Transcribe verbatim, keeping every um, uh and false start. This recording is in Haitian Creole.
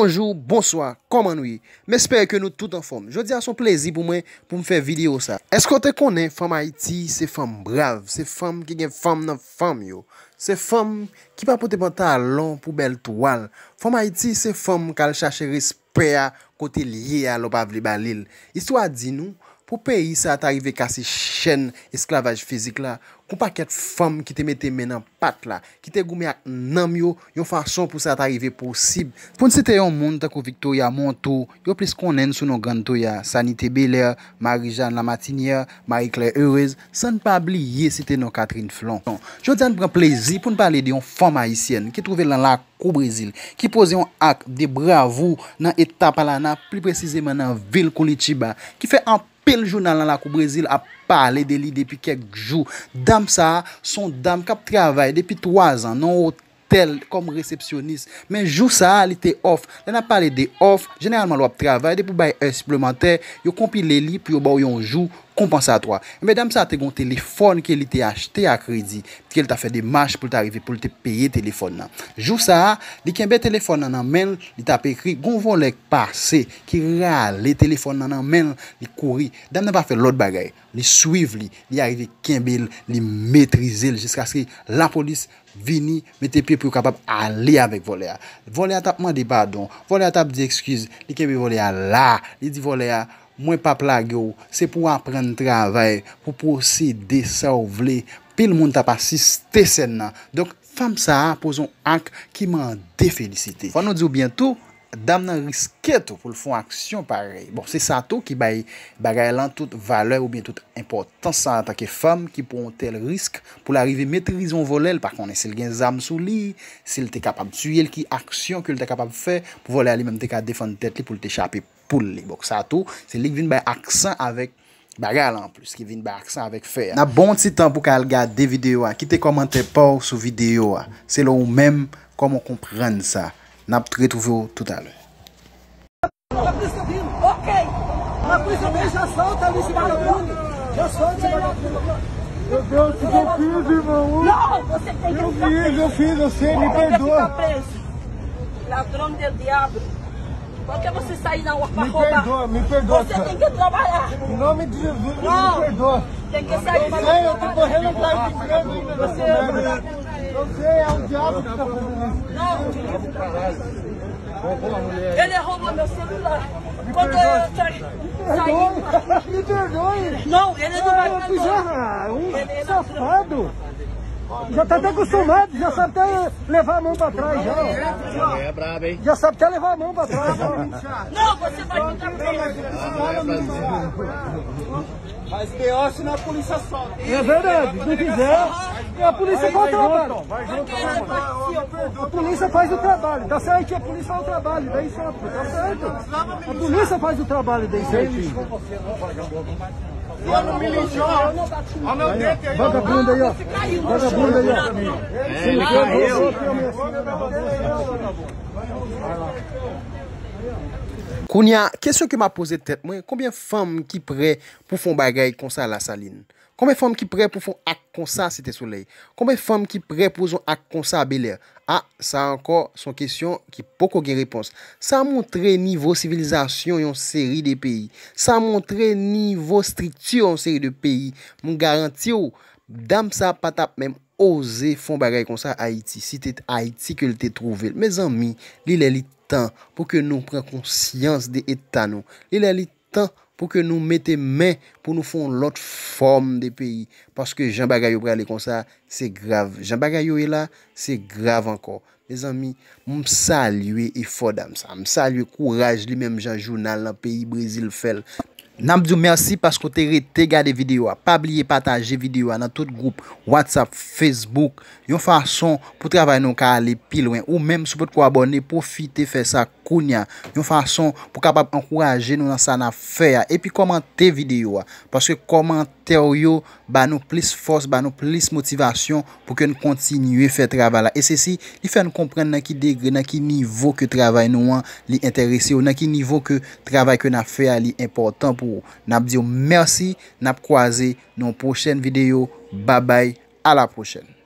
Bonjou, bonswa, kòman nou ye? M espere ke nou tout anfòm. Jodi a se yon plezi pou mwen pou m fè videyo sa. Èske w te konnen fanm Ayiti se fanm brav, se fanm ki gen fanm nan fanm yo, se fanm ki pa pote pantalon pou bèl twal. Fanm Ayiti se fanm k al chache respè a kote l ye a lè w pa vle ba li l. Istwa di nou, pou peyi sa ta rive kase chèn esklavaj fizik la, gon pakèt fanm ki te mete men nan pat la, ki te goumen ak nanm yo yon fason pou sa ta rive posib. Pou n site yon moun tankou Victoria Montou, yo plis konnen l sou non Grann Toya, Sanité Belair, Marie-Jeanne Lamartinière, Marie-Claire Heureuse, san n pa bliye site non Catherine Flon. Jodi a n pran plezi pou n pale de yon fanm ayisyèn ki twouve l nan lakou Brezil, ki poze yon ak de bravou nan eta Paraná, pli presizeman nan vil Curitiba, ki fè anpil jounal nan lakou Brezil ap pale de li depi kèk jou. Dam sa a se yon dam k ap travay depi twa zan nan yon otèl kòm resepsyonis. Men jou sa a, li te off. Lè n ap pale de off, jeneralman lè w ap travay, depi w bay è siplemantè, yo konpile li pou yo ba w yon jou konpansatwa. Enben, dam sa a te gen yon telefòn ke li te achte a kredi, ke l ta fè demach pou l ta rive pou l te peye telefòn nan. Jou sa a, li kenbe telefòn nan nan men l, li t ap ekri, gon vòlè k pase, ki rale telefòn nan nan men l, li kouri. Dam nan pa fè lòt bagay. Li swiv li, li arive kenbe l, li metrize l jiskaske lapolis vini mete pye pou yo kapab ale avèk vòlè a. Vòlè a t ap mande padon, vòlè a t ap di ekskiz, li kenbe vòlè a la, li di vòlè a, mwen p ap lage w, se pou w aprann travay, pou posede sa w vle. Pil moun t ap asiste sèn nan. Donk, fanm sa a poze yon ak ki mande felisite. Fò nou di w byen tou, dam nan riske tou pou l fè yon aksyon parèy. Bon, se sa tou ki bay bagay lan tout valè oubyen tout enpòtans sa antanke fanm ki pran yon tèl risk pou l arive metrize yon vòlè, l pa konnen si l gen zam sou li, si l te kapab tiye l, ki aksyon ke l ta kapab fè pou vòlè a li menm te ka defann tèt li pou l te chape poul li. Bon, sa tou, se li k vin bay aksan avèk bagay la anplis, ki vin bay aksan avèk fè a. N ap ba w yon ti tan pou w ka al gade videyo a, kite kòmantè pa w sou videyo a. Se lè ou menm, kòman w konprann sa. N ap retwouve w toutalè. Ok. Mas por isso daí já solta esse vagabundo. Já solta esse vagabundo. Meu Deus, o que eu fiz, irmão? Não, você tem que ficar preso. Eu fiz, eu fiz, eu sei, me perdoa. Você vai ficar preso. Ladrão de diabo. Por que você sai na rua pra roubar? Me perdoa, me perdoa, cara. Você tem que trabalhar. Em nome de Jesus, me perdoa. Não. Tem que sair pra trabalhar. Não, eu tô correndo atrás de emprego ainda nessa merda. Não sei, é o diabo que tá fazendo isso. Não. Ele roubou meu celular. Quando eu saí, saí. Me perdoe. Não, ele não vai perdoar. Ele é ladrão. Safado. Já tá até acostumado, já sabe até levar a mão pra trás, já. É brabo, hein? Já sabe até levar a mão pra trás, já. Não, você vai ficar preso. Mas B O se na polícia só. É verdade, se não quiser, a polícia faz o trabalho. A polícia faz o trabalho, tá certo que a polícia faz o trabalho, daí certo, tá certo. A polícia faz o trabalho daí certinho. Vagabundo aí, ó. Vagabundo aí, ó. É, ele caiu. Kounye a, kesyon ke m ap poze tèt mwen, konbyen fanm ki prè pou fè yon bagay konsa Lasalin? Konbyen fanm ki prè pou fè yon ak konsa Site Solèy? Konbyen fanm ki prè pou yon ak konsa Belè? A, sa ankò, se yon kesyon ki poko gen repons. Sa montre nivo sivilizasyon yon seri de peyi. Sa montre nivo estrikti yon seri de peyi. M garanti w, dam sa pa t ap menm oze fè yon bagay konsa Ayiti, si te Ayiti ke l te twouve l. Mezanmi, li lè li tan pou ke nou pran konsyans de eta nou. Li lè li tan pou ke nou mete men pou nou fè yon lòt fòm de peyi. Paske jan bagay yo prale konsa, se grav. Jan bagay yo ye la, se grav ankò. Mezanmi, m salye efò dam sa. M salye kouraj li menm jan jounal nan peyi Brezil fè l. N ap di w mèsi paske w te rete gade videyo a. Pa bliye pataje videyo a nan tout gwoup WhatsApp, Facebook, yon fason pou travay nou ka ale pi lwen. Ou menm, si w potko abòne, pwofite fè sa kounye a. Yon fason pou kapab ankouraje nou nan sa n ap fè a. Epi kòmante videyo a. Paske kòmantè w yo ba nou plis fòs, ba nou plis motivasyon pou ke n kontinye fè travay la. E sesi, li fè n konprann nan ki degre, nan ki nivo ke travay nou an, li enterese w, nan ki nivo ke travay ke n ap fè a, li enpòtan pou ou. N ap di w mèsi, n ap kwaze nan yon pwochèn videyo. Babay, a la pwochèn.